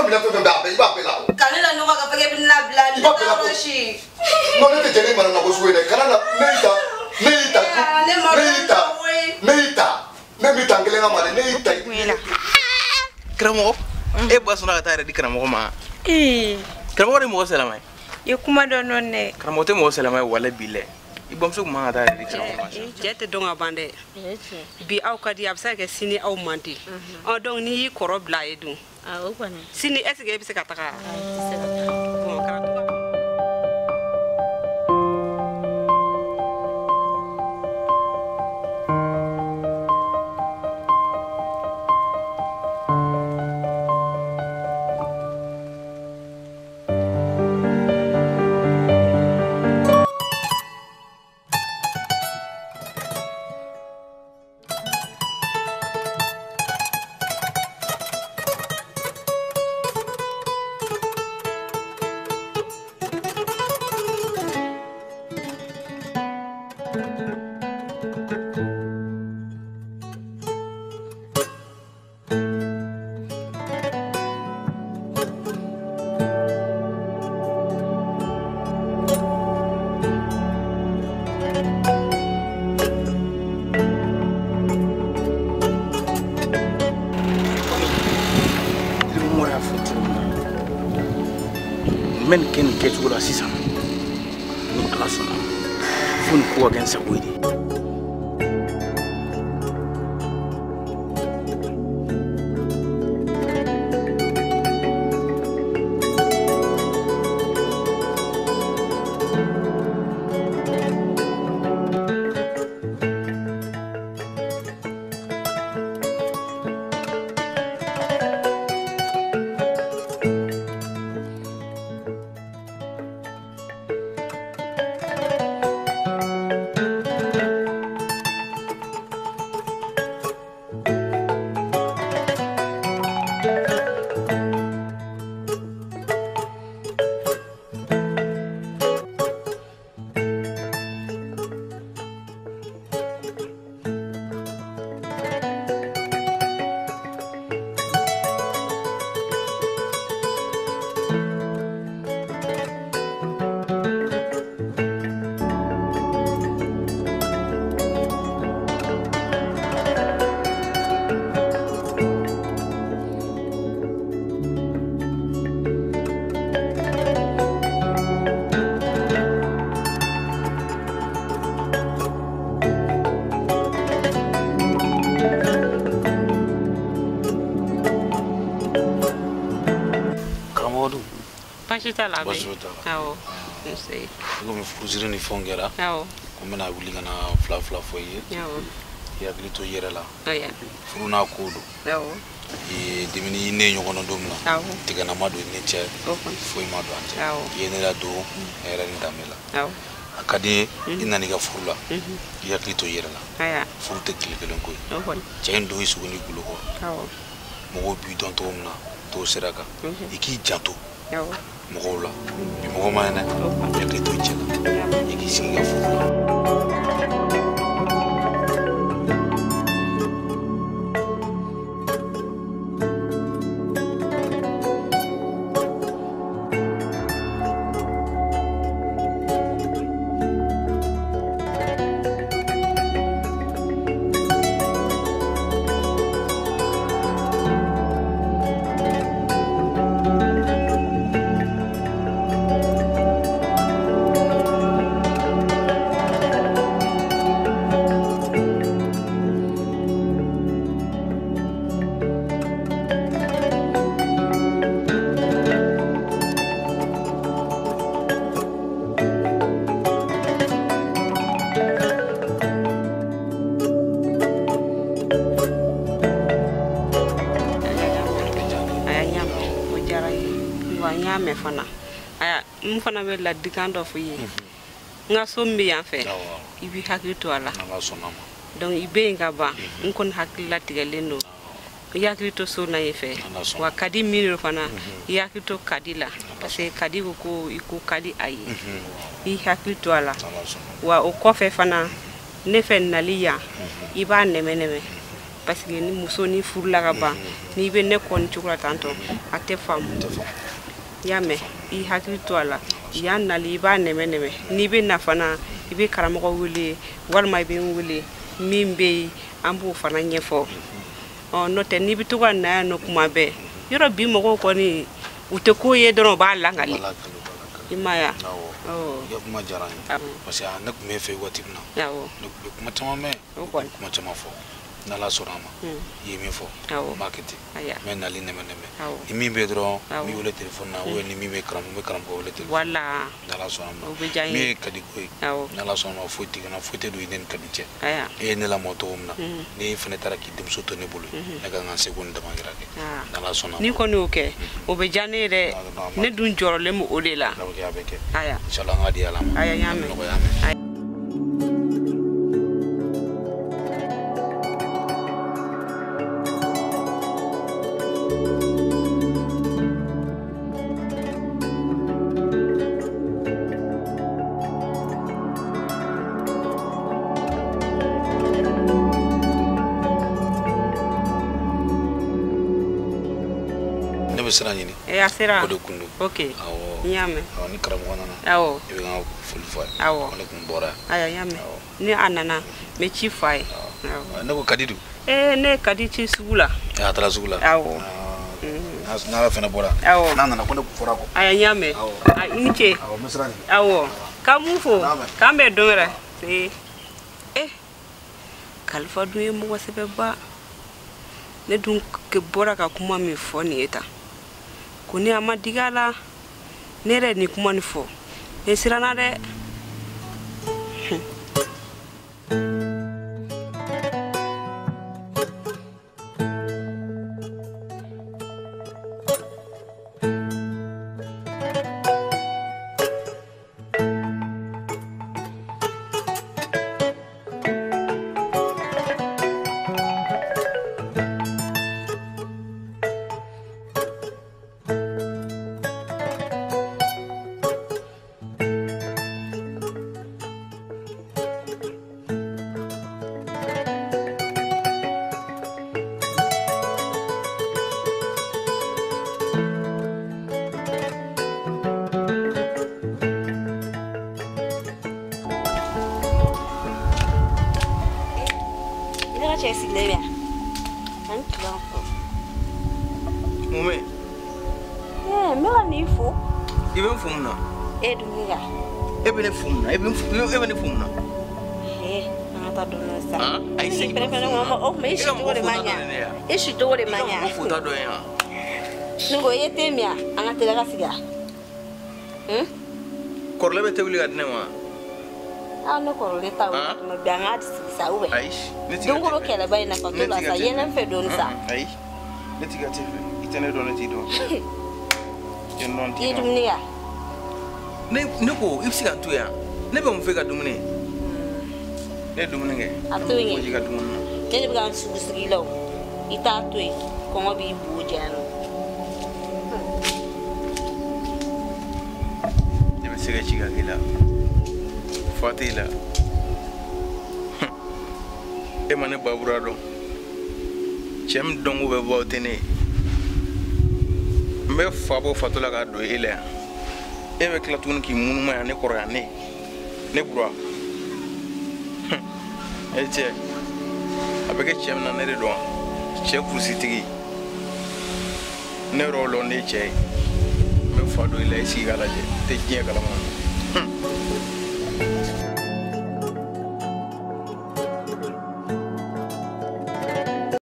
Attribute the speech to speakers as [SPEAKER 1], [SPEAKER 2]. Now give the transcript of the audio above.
[SPEAKER 1] minɛ fɛn fɛn bɛ a bɛɛ i b'a bɛɛ la.
[SPEAKER 2] Ka ne la nɔgɔ ka fɔ k'e bɛ ne labila
[SPEAKER 1] i b'a bɛɛ la ko. Non ne tɛ jɛn ni manamana ko sugu ye dɛ kana na ne y'i ta ne y'i ta ne y'i ta ne y'i ta ne b'i ta n kelen ka ma dɛ ne y'i ta.
[SPEAKER 3] Karamɔgɔ e ba sɔnna ka taa yɛrɛ di karamɔgɔ ma. Karamɔgɔ de ye mɔgɔ sɛlɛma ye.
[SPEAKER 4] I kuma dɔ nɔ dɛ.
[SPEAKER 3] Karamɔgɔ tɛ mɔgɔ sɛlɛma ye walayi bi lɛ. I bamuso kun man ka taa yɛrɛ di karamɔgɔ ma.
[SPEAKER 5] Cɛ tɛ dɔn ka ban dɛ. Bi aw ka di a bɛ se ka kɛ sini aw man di. Ɔ donc n'i y'i kɔrɔ bila a ye dun.
[SPEAKER 4] O kɔni.
[SPEAKER 5] Sini est ce que e bɛ se ka taga?
[SPEAKER 4] Ayi, i tɛ se ka taga.
[SPEAKER 5] Bon karamɔgɔ.
[SPEAKER 3] N bɛ nin kɛ nin kɛcogo la sisan ni Ala sɔnna fo nin ko ka kɛ n sago ye de.
[SPEAKER 5] Baasi t'a la.
[SPEAKER 6] Baasi t'a la.
[SPEAKER 5] Awɔ. Nse.
[SPEAKER 6] I komi furusiri ni fɛnw kɛra.
[SPEAKER 5] Awɔ.
[SPEAKER 6] Ko n bɛna wuli ka na fila fila fɔ i ye.
[SPEAKER 5] Awɔ.
[SPEAKER 6] I hakili to i yɛrɛ la.
[SPEAKER 5] Aya.
[SPEAKER 6] Furu n'a ko don.
[SPEAKER 5] Awɔ.
[SPEAKER 6] Depuis ni ne ye ɲɔgɔn dɔn don min na.
[SPEAKER 5] Awɔ.
[SPEAKER 6] Tigɛna ma don i ni cɛ.
[SPEAKER 5] O kɔni.
[SPEAKER 6] Foyi ma don an cɛ.
[SPEAKER 5] Awɔ.
[SPEAKER 6] I ye ne ladon hɛrɛ ni danbe la.
[SPEAKER 5] Awɔ.
[SPEAKER 6] A ka di n ye i nana i ka furu la. I hakili to i yɛrɛ la.
[SPEAKER 5] Aya.
[SPEAKER 6] Furu tɛ tile kelen ko ye.
[SPEAKER 5] O kɔni.
[SPEAKER 6] Cɛ in don i sogo n'i golo kɔrɔ.
[SPEAKER 5] Awɔ.
[SPEAKER 6] Mɔgɔw b'i dɔn cogo min na t'o sira kan. I k'i janto.
[SPEAKER 5] Awɔ.
[SPEAKER 6] Mɔgɔw la bi mɔgɔ ma ɲɛnɛ i hakili to i cɛ la i k'i sigi i ka furu la.
[SPEAKER 5] N fana bɛ ladilikan dɔ f'i ye. N ka so min bɛ yan fɛ, i b'i hakili to a la. Donc i bɛ yen ka ban, n kɔni hakili latigɛlen don. I hakili to so na yen fɛ. Wa Kadi min don fana, i hakili to Kadi la. Parce que Kadi ko ko i ko ka di a ye. I hakili to a la. Wa o kɔfɛ fana, ne fɛ nali yan, i b'a nɛmɛ nɛmɛ. Parce que ni muso ni furula ka ban n'i bɛ ne kɔ nin cogo la tantɔ a tɛ faamu. I y'a mɛn, i hakili to a la. Yan nali i b'a nɛmɛ nɛmɛ. N'i bɛ na fana i bɛ karamɔgɔ wele walima i bɛ n wele min bɛ yen an b'o fana ɲɛfɔ. Ɔ n'o tɛ n'i bɛ to ka na yan nɔ kuma bɛɛ yɔrɔ bi mɔgɔw kɔni u tɛ ko ye dɔrɔn u b'a lakali. I ma ye wa?
[SPEAKER 6] Awɔ. I ka kuma diyara n ye. Parce que ne tun bɛ fɛ waati min na.
[SPEAKER 5] Awɔ.
[SPEAKER 6] Ne tun bɛ kuma caman mɛn.
[SPEAKER 5] O kɔni.
[SPEAKER 6] Kuma caman fɔ. N'Ala sɔnna a ma. I ye min fɔ.
[SPEAKER 5] Awɔ.
[SPEAKER 6] N b'a kɛ ten.
[SPEAKER 5] Ayiwa.
[SPEAKER 6] N bɛ nali nɛmɛ nɛmɛ.
[SPEAKER 5] Awɔ.
[SPEAKER 6] Ni min bɛ dɔrɔn,
[SPEAKER 5] Awɔ.
[SPEAKER 6] n b'i wele téléphone na ou bien ni min bɛ karamɔgɔ, n bɛ karamɔgɔ wele téléphone.
[SPEAKER 5] Voilà.
[SPEAKER 6] N'Ala sɔnna a ma.
[SPEAKER 5] O bɛ diya n ye.
[SPEAKER 6] Min ye Kadi ko ye.
[SPEAKER 5] Awɔ.
[SPEAKER 6] N'Ala sɔnna a ma foyi t'i kana foyi tɛ don i ne ni Kadi cɛ.
[SPEAKER 5] Ayiwa.
[SPEAKER 6] E ye ne lamɔ cogo min na. N'e fana taara k'i denmuso to ne bolo. Ne ka kan ka seko ni damakɛra kɛ. N'Ala sɔnna a ma.
[SPEAKER 5] N'i kɔni y'o kɛ, o bɛ diya ne ye dɛ. Ne dun jɔrɔlen bɛ o de la.
[SPEAKER 6] A bɛ kɛ, a bɛ kɛ.
[SPEAKER 5] Ayiwa.
[SPEAKER 6] Inchallah an ka di Ala ma.
[SPEAKER 5] Ayiwa, n y'a mɛn.
[SPEAKER 6] Nɔgɔya mɛn. Ne bɛ sira ɲini.
[SPEAKER 5] A sera.
[SPEAKER 6] O de kun don.
[SPEAKER 5] Ok.
[SPEAKER 6] Awɔ.
[SPEAKER 5] N y'a mɛn.
[SPEAKER 6] Awɔ, ni karamɔgɔ nana.
[SPEAKER 5] Awɔ.
[SPEAKER 6] I bɛ n ka foli fɔ a ye.
[SPEAKER 5] Awɔ.
[SPEAKER 6] Ko ne kun bɔra yan.
[SPEAKER 5] Ayiwa, n y'a mɛn. Ni a nana, n bɛ ci fɔ a ye. Awɔ.
[SPEAKER 6] Ne ko Kadi dun?
[SPEAKER 5] Ne ye Kadi ci sugu la.
[SPEAKER 6] A taara sugu la.
[SPEAKER 5] Awɔ.
[SPEAKER 6] N'Ala fana bɔra.
[SPEAKER 5] Awɔ.
[SPEAKER 6] N'a nana ko ne kun fɔra a kɔ.
[SPEAKER 5] Ayiwa, n y'a mɛn.
[SPEAKER 6] Awɔ.
[SPEAKER 5] I ni ce.
[SPEAKER 6] Awɔ, n bɛ sira ɲini.
[SPEAKER 5] Awɔ. K'an b'u fo. K'an bɛn don wɛrɛ. Kalifa dun ye mɔgɔ sɛbɛba. Ne dun bɔra ka kuma min fɔ nin ye tan. Ko ni a ma digi a la, ne yɛrɛ ye nin kuma nin fɔ. Ne siranna dɛ.
[SPEAKER 4] Cɛ sigilen bɛ yan. Ani tile fo.
[SPEAKER 3] Mun bɛ?
[SPEAKER 4] N bɛ ka n'i fo.
[SPEAKER 3] I bɛ n fo mun na?
[SPEAKER 4] E ye dumuni kɛ.
[SPEAKER 3] E bɛ ne fo mun na? E bɛ ne fo mun na?
[SPEAKER 4] An ka taa dɔɔnin sisan.
[SPEAKER 3] Ayi,
[SPEAKER 4] I pɛrɛn-pɛrɛn ne kɔnɔ, o tuma i si cogo de ma ɲa. I si cogo de ma ɲa.
[SPEAKER 3] I ka mɔgɔ fota dɔ ye yan.
[SPEAKER 4] Ne ko i ye te min yan, an ka teliya ka sigi yan.
[SPEAKER 3] Kɔrɔlen bɛ te wuli ka di ne ma.
[SPEAKER 4] Ne kɔrɔlen ta o tuma bi an ka sigi sa ou bien.
[SPEAKER 3] Ayi, ne t'i ka te fɛ.
[SPEAKER 4] Don ko kɛlɛba in nafa t'o la sa, yɛlɛ n fɛ dɔɔnin sa.
[SPEAKER 3] Ayi, ne t'i ka te fɛ. I tɛ ne dɔn, ne t'i dɔn. I tɛ ne dɔn, n t'i dɔn.
[SPEAKER 4] I ye dumuni kɛ?
[SPEAKER 3] Ne ko i bɛ se ka n to yan. Ne bɛ mun fɛ ka dumuni? Ne ye dumuni kɛ.
[SPEAKER 4] A to yen.
[SPEAKER 3] Ko ji ka dumuni na.
[SPEAKER 4] Ne de bɛ ka n sugu sigi la o. I t'a to yen, kɔngɔ b'i bo ja yan nɔ.
[SPEAKER 3] Ne bɛ se ka ci ka k'i la. Fa t'e la. E ma ne babura dɔn. Cɛ min dɔnko bɛ bɔ o tɛ ne ye. N bɛ fa bɔ fatɔ la k'a don e la yan. E bɛ tila tuguni k'i munumunu yan ne kɔrɔ yan ne. Ne bura. E cɛ, a bɛ kɛ cɛ min na ne de dɔn. Cɛ kurusitigi. Ne yɛrɛ y'o lɔn ne ye cɛ ye. N bɛ fa don i la i sigi k'a lajɛ. I tɛ diɲɛ kalama.